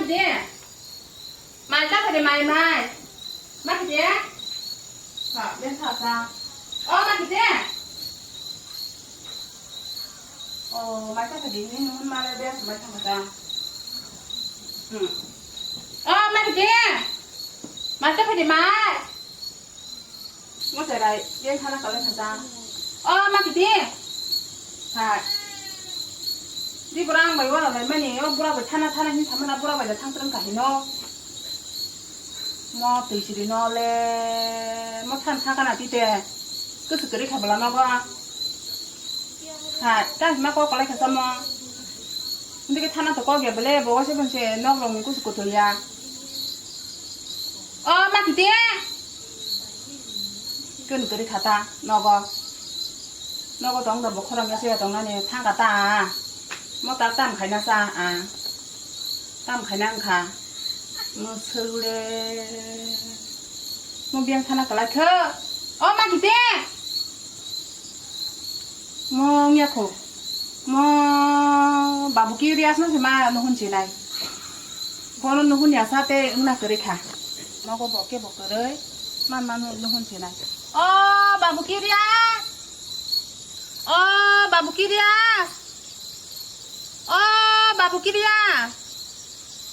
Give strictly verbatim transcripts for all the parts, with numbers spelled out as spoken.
Te. Mai ta phade mai mai. Ma khide. Sa, be sa sa. O ma khide. O mai ta phade ni nun ma le be sa mai ta phada. Hmm. O ma khide. Mai ta phade mai. Mo terai, yen thana kalai khaja. O ma kiti. Hai. Di bura ang bai wala lai mani, o bura bai thana thana hin samana bura bai thang tram kahino. Mo tui siri no le, mo than thang kana tite. Kusu kiri khabala no go. Hai, ta hima ko kalai khaja mo. Hindi ke thana to ko ge bele, bo se bon se nok rong kusu kutu ya. O ma kiti. Kunu kiri khata nogo. Nogo tong da bokhorang ya se tong nani thang kata. Mo ta tam khaina sa a. Tam khaina angkha. Mo sule. Mo biang thana kalai kho. O ma kiti. Mo ongya kho. Mo babu curious no se ma no hun chinai. Bono no hun ya sa te wngna kwrwi kha. Nogo bo ke bo kwrwi. Man man no hun chinai. O babu curious. O babu curious. O babu curious.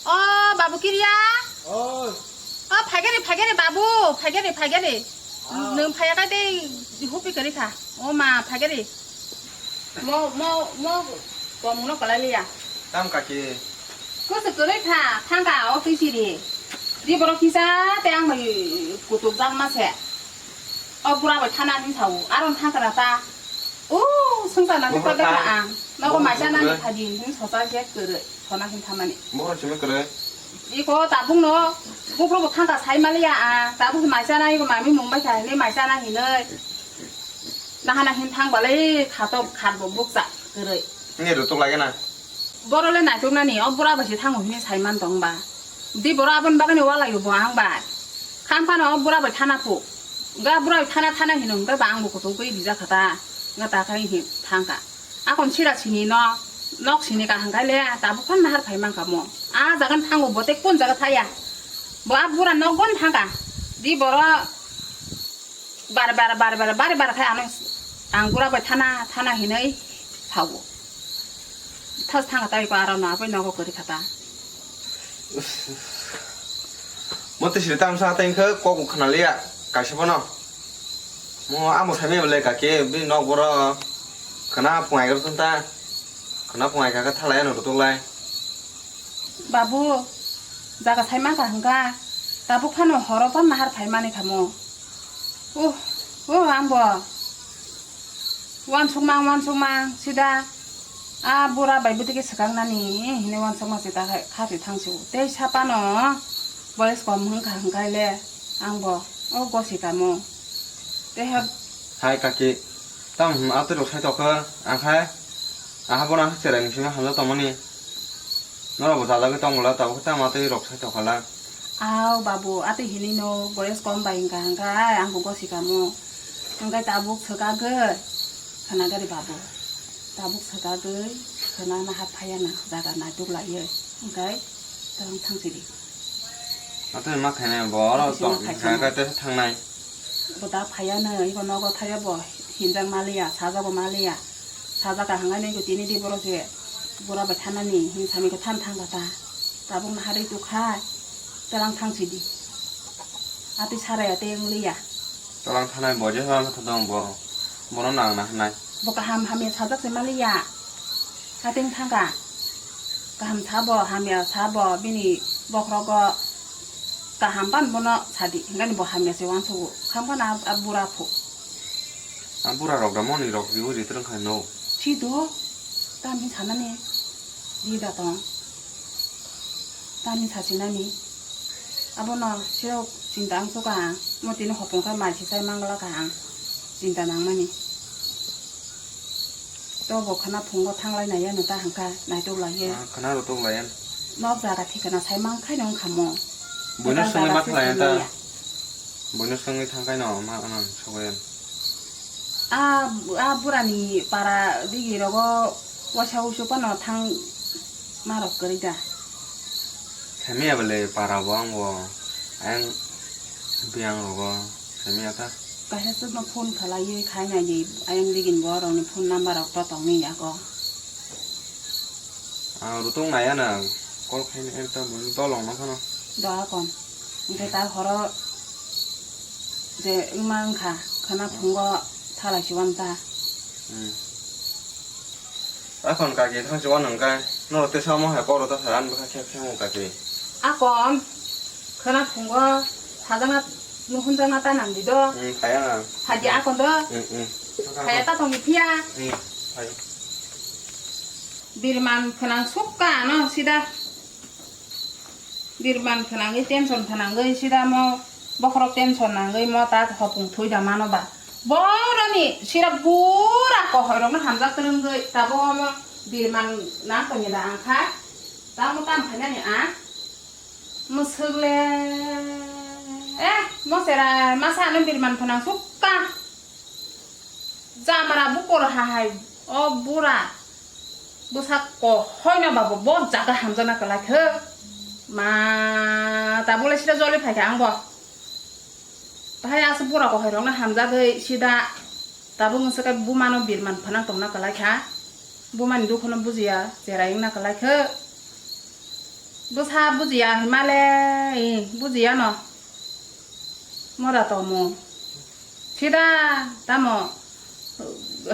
O babu curious. Oi. O phagere phagere babu, phagere phagere. Ah. Nwng phaya kai tei hupi kwrwi kha. O ma phagere. Mo, mo, mo, tongmungno kwlai liya. Tam kaki. Kusu kwrwi kha, thangka o twi siri. Di borok kisa tei ang bai kutuk jak ma se. O bura bai thana hin sao, aro thangka na ta. O, swngchar nang Bura kha ta. Ang. Nogo Bura maisa nang kha. Phadi, hin sosa je kwrwi, thona hin thamani. Bura chumi kwrwi. Iko tabuk no, bukro bo thangka sai maliya a, tabuk maisa nang iko mami mung bai kha, ni maisa nang hinoi. Nahana hin thang balai khato khat bo bukcha kwrwi. Ni rutuk lagi na. Boro le naituk nani, o bura bai se thango hini sai man tong ba. Di boro abon bagani wala yo bo ang bai. Khang phano o bura bai thana phu. Ga bura bai thana thana hino hwnkhe ba ang bo kutuk bai rija kha ta. Ga ta khai hin thang ka. Akon sira sini no, nok sini ka hwnkhe le tabuk phan nahar phai man ka mo. A jagan thango bo te kon jaga thaya. Bo a bura nok gon thang ka. Di boro Bar bar bar bar bar bar khai ano ang bura bai thana thana hinoi sao. Thas thang tai ko aro na bai nogo kori khata. Mote siri tam sa tai khe kok khna liya kaisa bono. Mo amo sai me bole ka ke bi nok boro khna phungai gar ta. Khna phungai ka thalai ano rutuk lai. Babu, jaga sai man ka hwnkha, tabuk phano horo pan nahar phai mani kha mo. Uh, uh, ang bo. Uansukmang, uansukmang, sida. A bura bai bwtwi khe swkang nani, hini uansukma sida khai, kha twi thang si o. Tei sapano, boyes kom hwnkha hwnkha le, ang bo. O gosi kamo. Tei ha. Hai kaki, tam atwi rok sai tokha, ang khai. Aha bono ang cherai ni simi hamjak tongmani. Norok bo jalagwi tong bwla tabuk tamo tei rok sai tokhala. Aw babu, atwi hinwi no boyes kom bai wngkha hwnkha ai ang bo gosi kamo. Hwnkhe tabuk swkagwi khwna gari babu. Tabuk swkagwi khwna nahar phaiya na jaga naituk laiwi. Hwnkhe twlang thang sidi. Atwi ma khainai bo oro Atwi tong ma khai khainai. Hwnkhe tesa thangnai. Bo da phaiya no, iko nogo thaiya bo hinjak maliya, sajak bo maliya. Sajak ka hwnkhai no iko tini di borok se bura bai thanani hin sami khe than thang kha ta. Tabuk no harwi tuk khai, twlang thang sidi. Atwi saraya tei wng liya. Twlang thanai bo je hwnba tha dong bo. Bono nang na hwnai. Bo kaham hamya sajak se maliya. Ateng thangkha. Kaham sabo, hamya sabo, bini bokhorogo kaham ban bono sadi. Hingkani bo hamya se uansugo. Khamkha na a bura phu. A bura rok da moni rok riwi ri twrwng khai no. Si do. Tamni sanani. Di da tong. Tamni sasinani. Abono sirok chinta ang suka ang. Mo tini hopong khai mai si chai mangla ka ang. Chinta nangmani. To bo khwna phungo thanglai nai ano ta hangkha naitok lai ye. Ah, khwna rotok lai yan. Nok jaga thikana sai mang khai nong khamo. Buino Hotel songwi jaga ma thalai yan ta. Sismaya. Buino songwi thangkai no ma ano sogwi yan. A, a burani para digi rogo wasa usu pano thang marok kwrwi da. Saimaya bwle para bo ang bo ayang biyang rogo saimaya ta. Kaisa chwkno phone khlaiwi khaina di ayang digin bo rokni phone number rok to tongni yago. Ang rutung naya na call khaina ekta bwle dolong no phano. Do akon. Hwnkhe ta horo je wngma wngkha khwna phungo thalai si wanta. Hmm. Akhon kaki thang chuan ang kai. No te samo hai koro ta saran bwkha khe khe mo kaki. Akon khwna phungo sajana nuhun jana ta nang di do. Hmm, khaya na. Haji akon do. Hmm, hmm. Khaya ta tong phiya. Hmm, khaya. Birman khwnang sukka no sida. Birman khwnangwi tension khwnangwi sida mo bokhorok tension nangwi mo ta hopung thui da mano ba. Boroni sira bura kohoirokno hamjak twrwngwi tabuk omo birman na tongya da ang kha. Tamo tam khainani a mwswk le eh mo sera masa ano birman phwnang sukka. Jamra bukor hahai o bura bwsa kohoino babo bo jaga hamjakna kwlai khe ma tabuk le sida joli phaikha ang bo. Bahai aswk bura kohoirokno hamjagwi sida tabuk mwswk khe bumano birman phwnang tongna kwlai kha. Bumani dukhuno bujiya cherai wngna kwlai khe. Bwsa bujiya hinmale bujiya no. Mora tomo. Sida tamo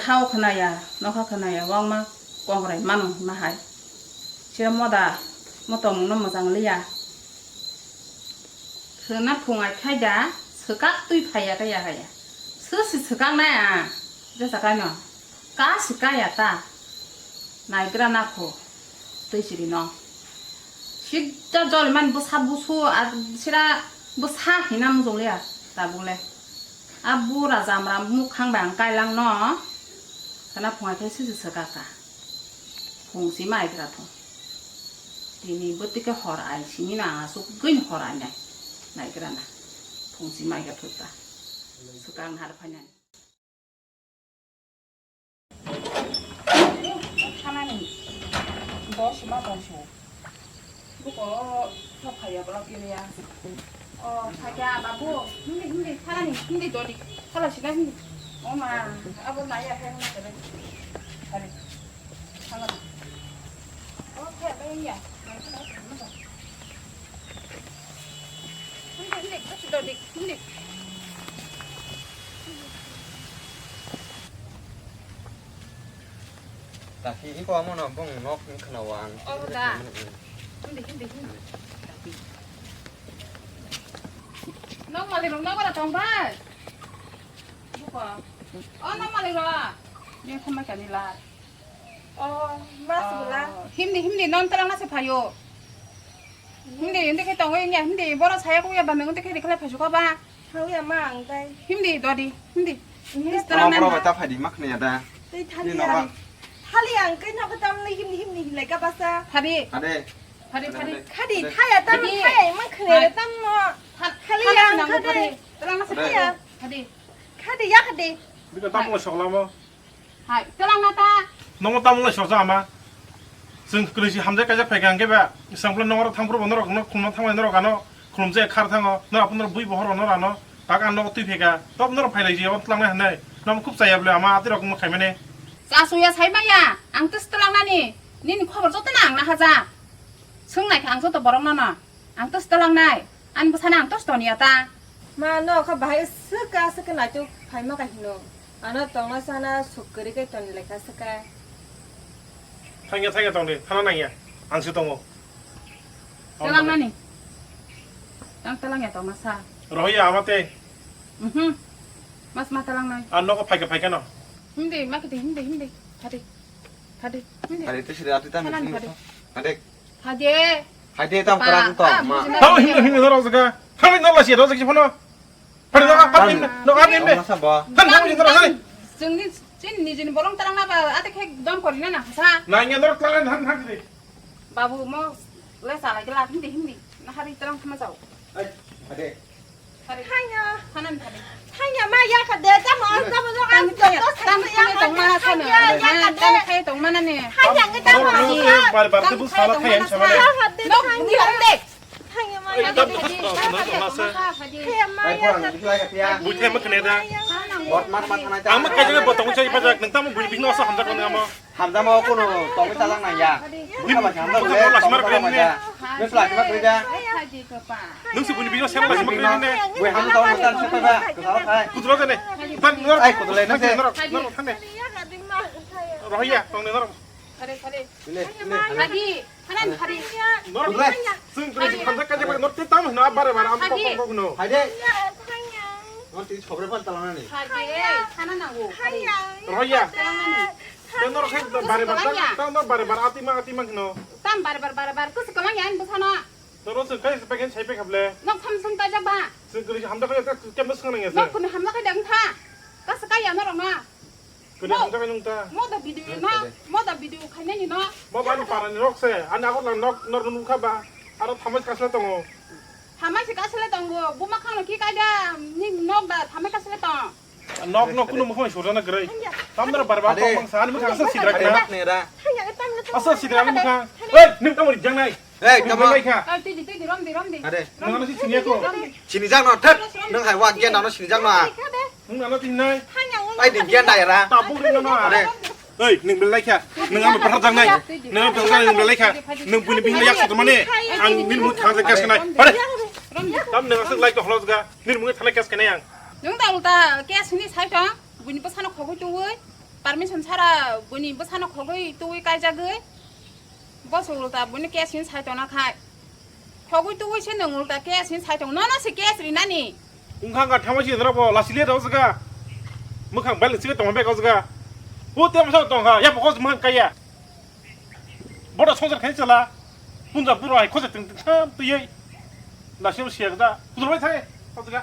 hao khwnaya, nokha khwnaya, wangma kongrai mano hima hai. Sida moda motomungno mwchang liya. Khwna phungai khaida, swkak twi phaiya kaya kaya. Swsi swkak nai a, jesa kaino. Kasi kaya ta. Naigra nakho. Twi siri no. Sida joli man bwsa busu, a sira bwsa hina mujung liya tabuk le. A bura jamra mukhang bai ang kailang no. Khwna phungai khe sisi swkak ka. Phung si mai gra thung. Tini bwtwi khe hor ai sini no ang aswk gwi hor ai nai. Naigra na. Phung si mai gra thung ta. Swkang har phainani. Thanani. Dos ma dos. Buko to phaya bolo kiriya. O phaya babu. Hindi hindi thanani hindi dodi. Thala sina hindi. O ma abo naya hai na kare. Kare. Thala. O phaya ba ya. Hindi hindi kasi dodi. Hindi. Kaki iko amo no bong nok ni khna wa ang. Oh, da. Hindi, hindi, hindi. Nok mali rong nok ora tong bai. Buko. Oh, nok mali ro. Ni khama kani la. Oh, mas bula. Oh, hindi, hindi non talang na se phayo. Hindi, hindi khe tongwi wngya, hindi boro saya kuya ba mengo khe dikhle phaisu kha ba. Hauya ma ang tai. Hindi dodi, hindi. Hindi Tama talang na. Pura ta phadi mak ne da. Tei thali Ni ya. Noka. Thali ang kai nok tam ni himni himni hilai ka basa. Phadi. Ade. Phadi, phadi. Khadi thaya tam Phadi. Thaya mang khne Hai. Tam no. Tha-, Thali thali yang nango khadi. Phadi. Talang na se Phadi. Phadi. Phadi ya khadi. Bika tam mo soklamo. Hai, talang na ta. Nomo tamo lai soksa ama. Chwng kwrwi si hamjak kaijak phaikha hwnkhe ba, sample nongro thangphuru bo norok no khulumna thangmani norok ano khulumjak khar thango, norok aphuru bui bohor no rano, tak ang nogo twi phaikha, tok norok phailai si abo tlangnai hwnwi, nomo khub chaya bwle ama atirok wngma khaimani. Chasuya saimaya, ang twi tlangnani, nini khobor jotono ang nahaja. Swng naikha ang joto borok nono. Ang tos talang nai. Ani bwsano ang tos toniya ta. Ma, no kha bahai swka swka naituk phaima ka hino. Ano tongna sana suk kwrwi kai toni lekha swka. Thangya, thangya tongdi, thana nangya. Ang se tongo. Talang nani. Ang talang ya tongna sa. Rohya amate. Mhm. Mas ma talang nai. Ano ko phaika phaika no. Hindi, ma kiti, hindi, hindi. Hadi. Hadi. Hindi. Hadi te siri ati ta Talang mesti. Hadi. Hadi. Hadi. Hadi tam Pa, kerang to, ah, ma. Buji na. Hau himno himno rok jaga. Hau himno lasi rok jaga phano. Hadi no apa himno, no apa himno. Masa ba. Kan hau himno rok hadi. Jengni, jin ni jin bolong tarang na ba, ate khe dom kori na na sa. Na nya rok tlangan han han hadi. Babu mo le sala gela hindi hindi. Na hari tarang sama jao. Ai, hadi. Thaya. Hanan thaya. Thaya ma ya kha de, tamo ang tamo jok ang tamo thaya, tamo thaya tong mana sana. Thaya ya kha de. Tamo thaya tong mana ne. Thaya ngi tamo. Bar bar te bu sala thaya sama. Ya kha de. Nok di hande. Ekdam nokha swnam swnam tongma se. Bai, porang nang khlai kha phiya. Buithe ma khne da. Bot mar ma thanai ta. Ang ma kaijak bo tong chai pajak, nang tamo bui bihno asa hamjak nang amo. Hamjama o kono tongwi chajak nang ya. Buithe ba hamjak le, tongwi chajak nang ya. Nus lachima kri da. Nung si bui bihno sem lachima kri ne. Bui hamjak tong tan se ta ba. Kusaro khai. Kudro jane. Tan nor. Ai, kudro le nang se. Nor, nor, nor, nor. Rohiya, tong ne nor. Kare, kare. Ile, ile. Hadi, hanan hadi. Norok, chwng kwrwi si khamjak kajak bai norok tei tamo hino, a bare bare, ang kok kok kok hino. Haide. Norok tei sobre pan talanani. Hadi, hana nango. Roya. Talanani. Tei norok hai bare bare, tang, tang norok bare bare, atima, atima hino. Tam bare bare, bare bare, kusi kamang yan, busana. Norok chwng kai se peken sai pek hable. Nok tham sung ta jaba. Chwng kwrwi si hamjak kajak, kemno swng nang ya se. Nok kunu hamjak kajak tha. Kasa kaya norok na. Kwrwi hamjaknai nung ta. Moda video no, moda video khainani no. Mo bani parani rok se, ani agor lang nok nor nung kha ba. Aro thamai kasle tongo. Thamai se kasle tongo, buma khangno ki kaida, ni nok da thamai kasle tong. Nok nok kunu mukhang sojana grai. Tamdara barba kok mangsa, ani mukhang sa sidrak na. Asa sidrak ani mukhang. Oi, ning tamori jangnai. Ei, tamo. Bai kha. Tidi, tidi, rom di, rom di. Ade. Nang ano si sini aku. Sini jak no, thep. Nang hai wa gen ano sini jak no. Nung nano tinai. Ai, din gen dai ra. Tabuk rin nano are. Oi, nung belai kha. Nung ano perhatian nai. Nung ano perhatian nung belai kha. Nung puni pini yak satu mane. Ang min mut khang gas kenai. Pare. Tam nung asuk lai to hlos ga. Nung mut thana gas kenai ang. Nung ta ulta gas ni sai tong. Buni bosano khogoi tuwi. Permission sara buni bosano khogoi tuwi kai jagoi. Boso ulta buni gas ni sai tong na khai. Khogoi tuwi se nung ulta gas ni sai tong. Nono se gas rinani. Wngkha wngkha thangma si rok bo lasi le rok jaga. Mwkhang bai lasi tongma bek o jaga. Bo te masa tongkha ya bo kos mwkhang kaya. Bodo songsar khai chala. Punja puro hai khose teng teng tham twi. Lasi siya da. Kudur bai thai. O jaga.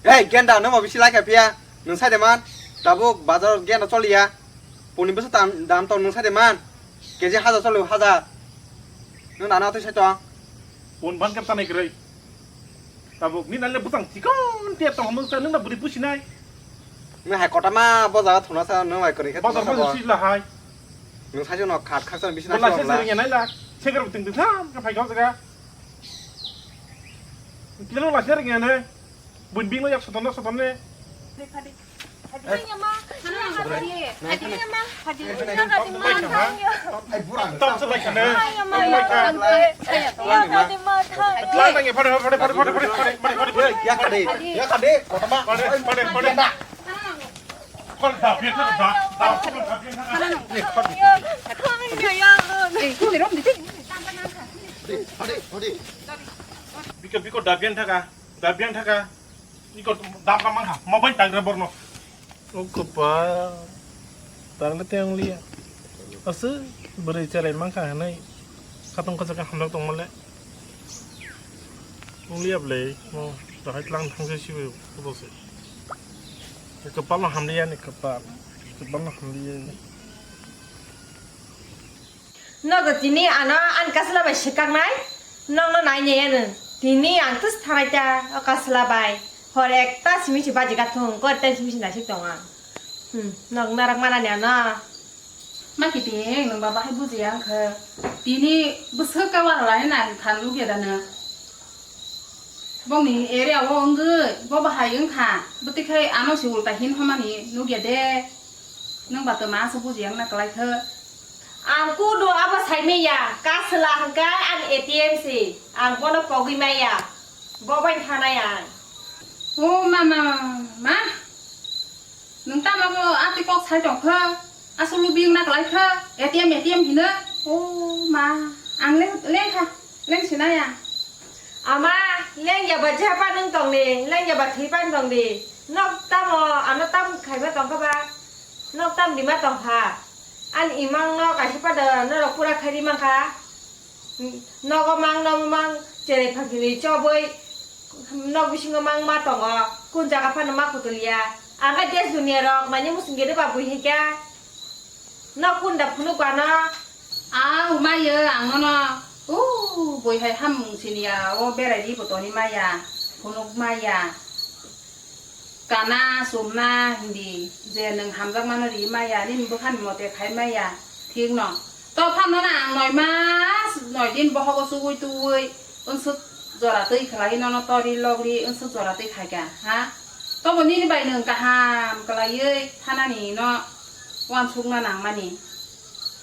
Hey genda no ma bisi lai kha phiya. Nung sai de man. Tabuk bazar genda choliya. Puni bwsa tam dam tong nung sai de man. Keji hajar choli hajar. Nung nana twi sai tong. Pun ban kam tanai kwrwi. Tabuk ni nale bwtang chikon te tong mung sa nung na buri pusinai. Nung hai kota ma bo jaga thuna sa nung bai kwrwi khe. Bazar thuna sa bo bo. Sila hai. Nung sai no khat khak sa bisi na. Bola se sila. Sering ya nai la. Segar bwtang bwtang ka phai kau jaga. Kilo la sering ya nai. Bun bing lo yak soton soton ne. Biko biko dabian thaka, dabian thaka. Iko dam ka mangha, mo bai tang re borno. O kopa, tang le teng liya. Asu, bwrwi cherai mangkha hinwi khatong kachak khe hamjak tongmale. Wng liya bwle, mo dahai tlang thangse sibo kudo se. Kopal no hamliya ni kopal, kopal no hamliya ni. Nogo tini ano ani kasla bai swkaknai, nokno nainai ano. Tini ang tus thanai ta o kasla bai. Hor ekta simi si baji gathung, kor ekta simi si naisik tong ang. Hmm, nok narak manani ano. Ma kiting, nwng baba hai bujiya wngkha. Tini bwswk ka wara lainai na than lukya da nwng. Bongni area o wngwi, bo bahai wngkha. Bwtwi khai ano si ulta hin homani nukya de. Nwng ba twma aswk bujiya wngna kwlai kha. Ang kudu abo saimaya, kasla hwnkhe ang A T M si, ang bono pogwi maya, bo bai thanai ang. O ma, ma, ma, ma. Nwng tamo bo atwi kok sai tong kha? Aswk lubi wngna kwlai kha? A T M, A T M hino? O ma, ang leng, leng kha, leng sinaya. Ama, leng ya ba jeha pa nwng tong di, leng ya ba thwi pa nwng tong di. Nok tamo, ano tam khaima tong kha ba? Nok tam di ma tong kha? Ani imang no kaisa pa da norok pura khai di man kha. Nogo mang, nogo mang, cherai phangchini chobwi, nok bisingo mang ma tongo, kun jaga phano ma kutuliya. Ang khe desh duniya rok nani muchung gede ba bui hai khe. Nok kun da phunuk ano? A, umayo, ang nono, u, bui hai hamung siniya, o berai di botoni maya, phunuk maya. Kana chumna hindi je nwng hamjakmano ri maya, nini bwkhani mote khai maya, thik no? To phano na ang noi mas noi din bohogo chugui tugui, unsuk Jora twi khlai nono tori logri wngsuk jora twi khaikha, ha? Tobo nini bai nwng kaham kwlaiwi thanani no uansukna nangmani.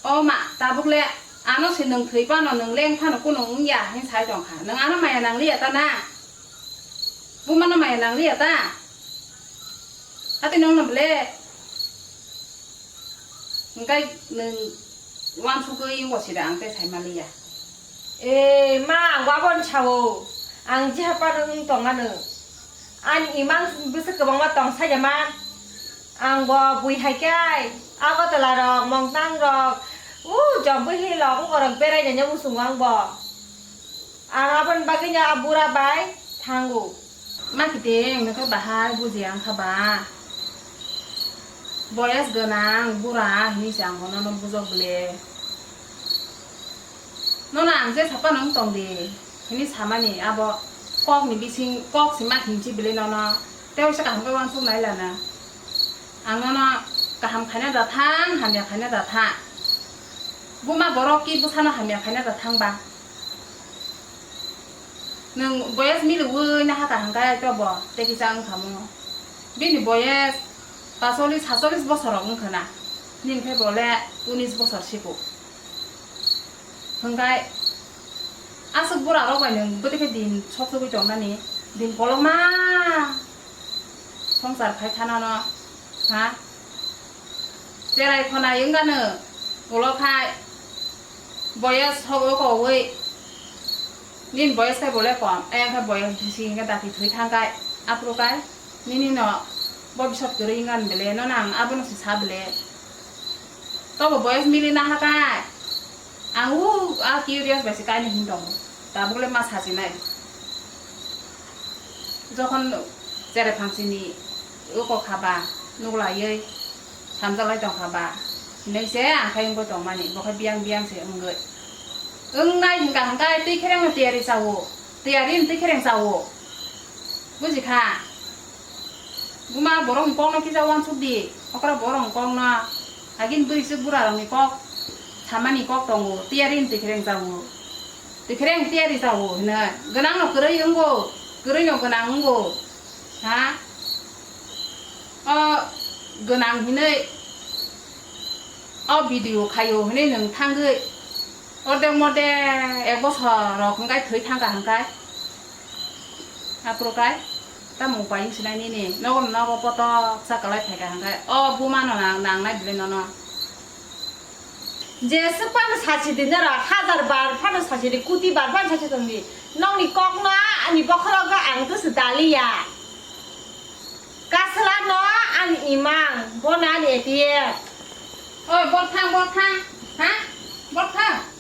O ma, tabuk le ano se nwng thwi phano nwng leng phano kunu wngya hwnwi sai tongkha. Nwng ano maya nangliya ta na? Bumano maya nangliya ta? Hati nwng no ble. Hingkai nwng uansugwi wngbo sida ang tei saimaliya. E ma, ang bo abono sao. Ang je haphano wng tongano. Ani imang bwswk kwbangma tong saida man. Ang bo bui hai khe Agartala rok, Mongtang rok, u Jambui Hill rok, wngorok berai nai muchungo ang bo. Ang aboni bagwino a bura bai thango. Ma kiting, nwng khe bahai bujiya wngkha ba? Boyes gwnang bura hinwi se ang bono no bujok ble. Nono ang je saphano wng tong di hinwi samani abo kokni bising kok se ma hinchi ble nono. Tei waisa kaham khe uansuk nai lana. Ang nono kaham khaina da thang, hamya khaina da thang. Buma borok ki bwsano hamya khaina da thang ba. Nwng boyes miliwi nahaka hwnkhe tobo tei kisa wngkha mo. Bini boyes pasolis sasolis bosor rok wngkha na. Nini khe bo le unis bosor siko. Hwnkhe aswk bura rok bai nwng bwtwi khe din sok sogwi tongnani, din kolokma. Songsar khai thanano, ha? Cherai khonai wngano, ulo khai boyes hogo kowi. Nini boyes khai bole kom, ayang khai boyes bisi hingke dati thwi thang kai, aphuru kai, nini no bobisot kwrwi wngani bele, nono ang abono se sa bele. Tobo boyes mili naha kai. Ang u a curious bai se kainwi hin tongo. Tabuk le ma sajinai. Jokhon cherai phangsini uko khaba nuklaiwi samjaklai tongkha ba, hinwi se ang khai wngwi tongmani, bo khe biyang biyang se wngwi. Wngnai hwnkha hwnkhe twi kherengno tiyari chawo, tiyari twi khereng chawo. Buji kha? Buma borokni kokno kisa uansuk di. Okra borokni kokno. Agini bwrwi swk bura rokni kok samani kok tongo. Tiyari ni twi khereng chawo. Twi khereng tiyari chawo hino. Gwnang no kwrwi wngo. Kwrwi no gwnang wngo. Ha? O gwnang hinwi o video khaio hinwi nwng thangwi. Orde morde ek bosor rok hwnkhe thwi thangkha hwnkhe. Aphuru kai, tamo upai wngsinai nini, nogo nogo poto sa kwlai phaikha hwnkhe, o buma no nang, nangnai bwlwi nono. Jeswk phano sachi di nora, hajar bar phano sachi di, kuti bar phano sachi tong di. Nokni kokno ani bokhorogo ang twswk daliya. Kasla no ani imang, bono ani A T M. Oi, bor thang, bor thang. Ha? Bor thang.